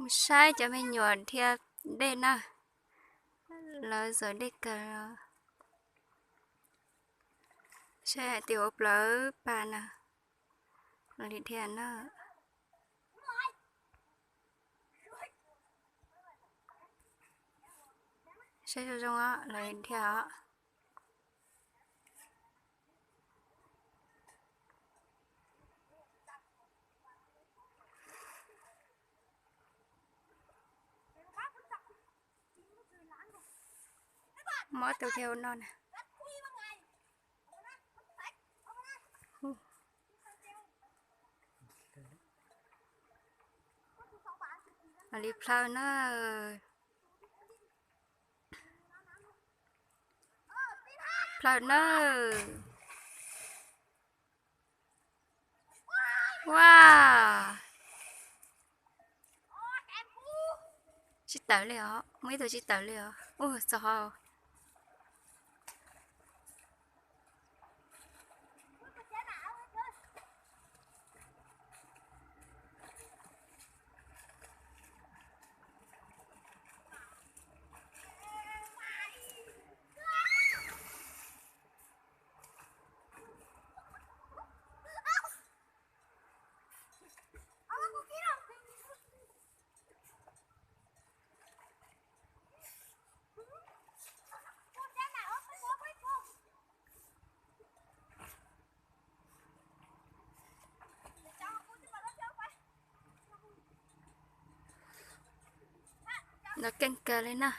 Mus saib cov me nyuam dhia dej na, lawv zawv dej kawg. Saib hais tias ua plawv pa na, lawv dhia na. Saib zoo zoo os, lawv dhia os. Muab tus dhia ua no na. Li plhaw na. Plhaw na. Ua, tsis tawm li os, muaj ib tug tsis tawm li os. Ua txog ho. Lawv keej kawg li na.